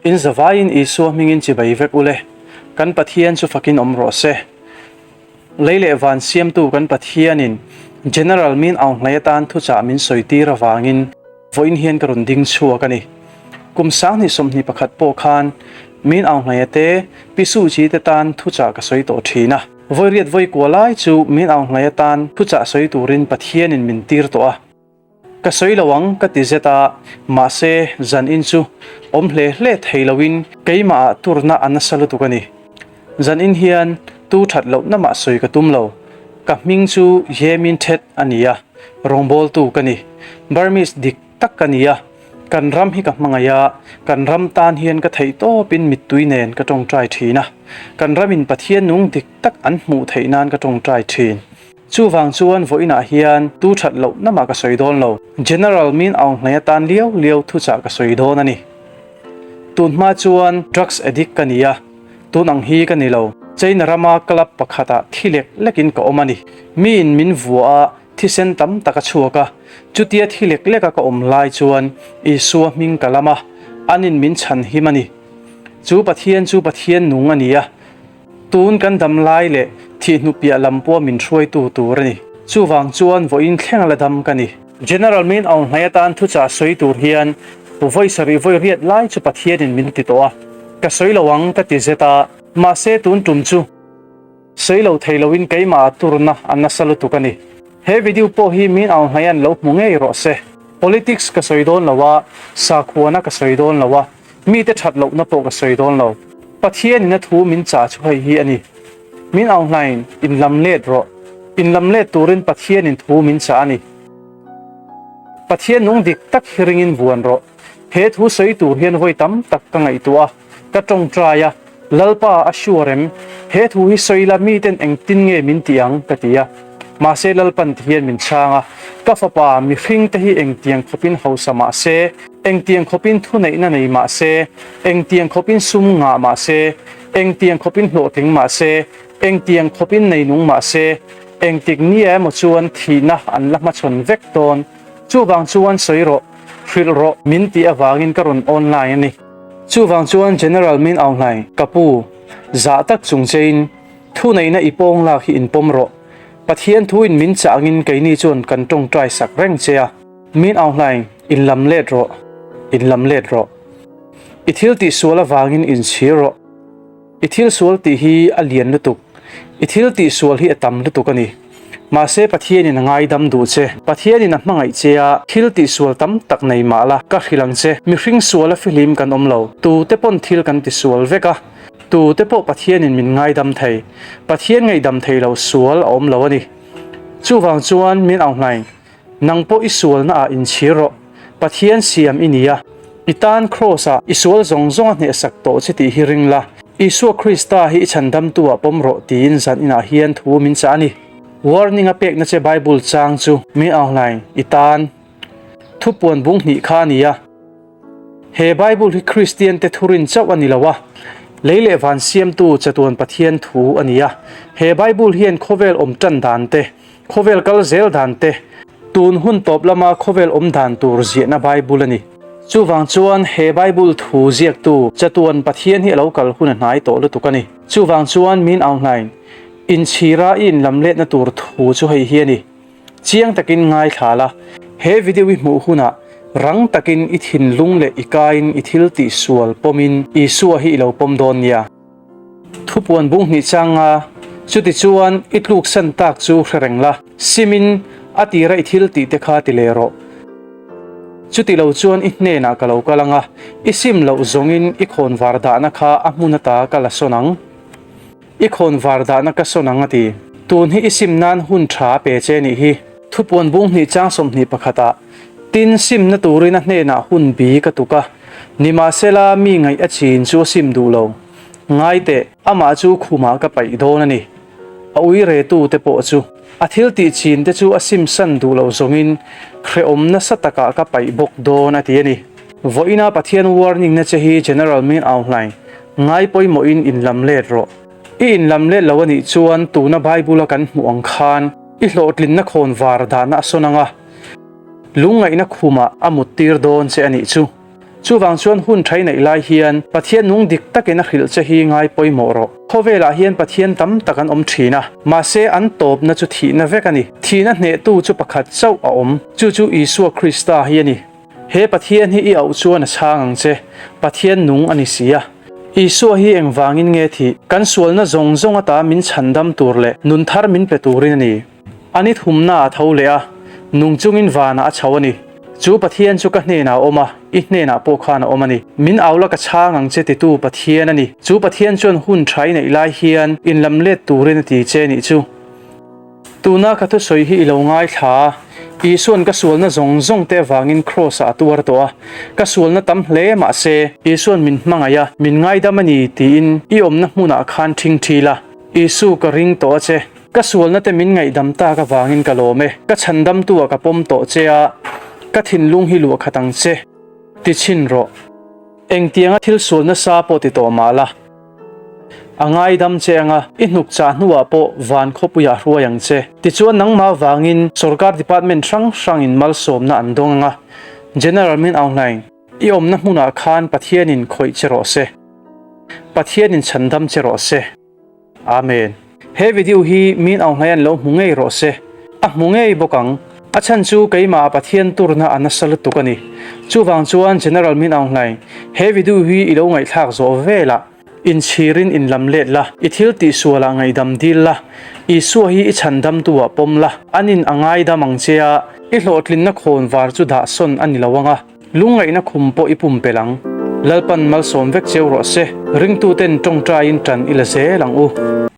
In zavaiin Isua hmingin chibai vek ule, kan Pathian chu fakin awm rawh se. Lei leh van siamtu kan Pathianin General min aunghlei atan thuchah min sawi tir avangin vawiin hian ka rawn ding chhuak a ni. Kum 2021 pawh khan min aunghlei ate Pi Suh Kyi te tan thuchah ka sawi tawh thin a. Vawi riat vawi kua lai chu min aunghlei atan thuchah sawi turin Pathianin min tir tawh a. Ka sawi lo ang ka ti zet a, mahse zan in chu awm hle hle thei loin keimah ah turna a nasa lutuk a ni. Zan in hian tu that lohna mah sawi ka tum lo, ka hming chu Yemin Thet a ni a, rawngbawltu ka ni. Burmese dik tak ka ni a, kan ram hi ka hmangaih a, kan ram tan hian ka theih tawpin mittui nen ka tawngtai thin a, kan ramin Pathian nung dik tak an hmuh theih nan ka tawngtai thin. Chuvang chuan vawiinah hian tu that loh namah ka sawi dawn lo. General min aung hlei atan liau liau thuchah ka sawi dawn a ni. Tun hma chuan drugs addict ka ni a, tun ang hi ka ni lo. China rama club pakhatah thi lek lekin ka awm a ni. Miin min vua a, thisen tam tak a chhuak a. Chutia thi lek leka ka awm lai chuan Isua hming ka lam a, anin min chhan him a ni. Chu Pathian chu Pathian nung a ni a. Tun kan dam lai leh thihnu piah lam pawh min hruaitu tur a ni. Chuvang chuan vawiin thleng a la dam ka ni. General Min Aung Hlaing atan thuchah sawi tur hian vawi sarih vawi riat lai chu Pathianin min ti tawh a, ka sawi lo ang ka ti zet a, mahse tun tum chu sawi lo thei loin keimah ah turna a nasa lutuk a ni. He video pawh hi Min Aung Hlaing-a'n lo hmu ngei rawh se. Politics ka sawi dawn lo a, sakhuana ka sawi dawn lo a, Mite that lohna pawh ka sawi dawn lo. Pathianin a thu min chah chu hei hi a ni, Min auhlain in lam let rawh. In lam let turin Pathianin thu min chah a ni. Pathian nung dik tak hi ringin vuan rawh. He thu sawi tur hian vawi tam tak ka ngaihtuah a, ka tawngtai a, Lalpa a sure em? He thu hi sawi la miten engtin nge min tih ang? ka ti a. Mahse Lalpan ti hian min chhang a, Ka fapa, mihringte hi engtiang khawpin hausa mah se, Engtiang khawpin thuneihna nei mah se, engtiang khawpin sum ngah mah se, engtiang khawpin hlawhtling mah se, engtiang khawpin neinung mah se, engtik nia emaw chuan thihna an la hmachhawn vek dawn. Chuvang chuan sawi rawh, hrilh rawh min tih avangin ka rawn online a ni. Chuvang chuan General Min Aung Hlaing, ka pu, zah tak chung chein thuneihna i pawng lak hi inpawm rawh. Pathian thuin min chah angin keini chuan kan tawngtai sak reng che a. Min Aung Hlaing, in lam let rawh, in lam let rawh. I thil tih sual avangin inchhir rawh. I thil sual tih hi a lian lutuk. I thil tih sual hi a tam lutuk a ni. Mahse Pathianin a ngaidam duh che. Pathianin a hmangaih che a, thil tih sual tam tak nei mah la, ka hrilh ang che. Mihring suala fihlim kan awm lo. Tute pawn thil kan ti sual vek a. Tute pawh Pathianin min ngaidam thei. Pathian ngaihdam thei lo sual a awm lo a ni. Chuvang chuan Min Aung Hlaing, Nang pawh i sualna ah inchhir rawh. Pathian siam i ni a, i tan Kraws ah i sual zawng zawng a hnehsak tawh che tih hi ring la, Isua Krista hi i chhandamtu ah pawm rawh tiin zan inah hian thu min chah a ni. Warning a pekna che Bible chang chu min auhlain i tan thupuan bung hnih kha a ni a. He Bible hi Kristian te thurin chauh a ni lo a, lei leh van siamtu chatuan Pathian thu a ni a. He Bible hian khawvel awm tan dan te, Khawvel kal zel dan te, tun hun tawp lama khawvel awm dan tur ziahna Bible a ni. Chuvang chuan he Bible thu ziaktu chatuan Pathian hi a lo kal hun a hnai tawh lutuk a ni. Chuvang chuan min auhlain, Inchhira i inlamletna tur thu chu hei hi a ni. Chiang takin ngaithla la, he video i hmuh hunah rang takin i thinlung leh i kaiin i thil tihsual pawmin Isua hi i lo pawm dawn nia. Thupuan bung hnih changa, chutichuan i tluksan tak chu hre reng la, simin a tira i thil tih te kha ti leh rawh. Chuti lo chuan i hnenah ka lo kal ang a, i sim loh zawngin i khawnvar dahna kha a hmun ata ka la sawn ang. I khawnvar dahna ka sawn ang a ti. Tun hi i sim nan hun tha a pe che nih hi. Thupuan bung hnih chang 21 ah, Tin, simna turin a hnenah hun bi ka tuk a, nimahsela mi ngaih a chin chu a sim duh lo. Ngai teh, amah chu khumah ka paih dawn a ni. A ui retu te pawh chu a thil tih chin te chu a sim san duh loh zawngin hrehawm nasa takah ka paih bawk dawn a ti a ni. Vawiina Pathian warning na che hi General Min Aung Hlaing ngai pawimawhin inlam let rawh. I inlam let lo a nih chuan tuna Bible a kan hmuh ang khan i hlawhtlinna khawn var dahna a sawn ang a, lungngaihna khumah a muttir dawn che a nih chu. Chuvang chuan hun tha i neih lai hian Pathian nung dik takin a hrilh che hi ngai pawimawh rawh. Khawvelah hian Pathian tam tak an awm thin a, mahse an tawpna chu thihna vek a ni. Thihna hnehtu chu pakhat chauh a awm, chu chu Isua Krista hi a ni. He Pathian hi i auh chuan a chhang ang che, Pathian nung a ni si a. Isua hi engvangin nge thih? Kan sualna zawng zawng ata min chhandam tur leh nun thar min pe turin a ni. A ni thumna a tho leh a, nung chungin vanah a chho a ni. Chu Pathian chu ka hnenah a awm a, i hnenah pawh khan a awm a ni. Min au la ka chhang ang che titu Pathian a ni. Chu Pathian chuan hun tha i neih lai hian inlam let turin a ti che nih chu. Tuna ka thusawi hi i lo ngaithla a, Isua'n ka sualna zawng zawng te avangin Kraws-ah a tuar tawh a, ka sualna tam hle mah se, Isua'n min hmangaih a, min ngaidam a ni tiin i awmna hmunah khan ṭhingṭhi la, Isu ka ring tawh a che. Ka sualna te min ngaihdam tak avangin ka lawm e, ka chhandamtu ah ka pawm tawh che a, ka thinlung hi luah khat ang che, ti chhin rawh. Engtianga thil sual nasa pawh ti tawh mah la, a ngaidam che anga i hnuk chah hnuah pawh van khawpuiah hruai ang che. Tichuan nangmah vangin sorkar department hrang hrangin malsawmna an dawng anga, General Min Aung Hlaing, i awmna hmunah khan Pathianin khawih che rawh se. Pathianin chhandam che rawh se. Amen. He video hi min Aung Hlaing an lo hmu ngei rawh se. A hmu ngei bawk ang. A chhan chu keimah Pathian turna a nasa lutuk a ni. Chuvang chuan General Min Aung Hlaing, he video hi i lo ngaihthlak zawh velah inchhirin inlam let la, i thil tihsualah ngaihdam dil la, Isua hi i chhandamtu ah pawm la, anin a ngaidam ang che a, i hlawhtlinna khawn var chu dah sawn a ni lo ang a. Lungngaihna khum pawh i pumpelh ang. Lalpan malsawm vek cheu rawh se. Ringtuten tawngtaiin tan i la zel ang u.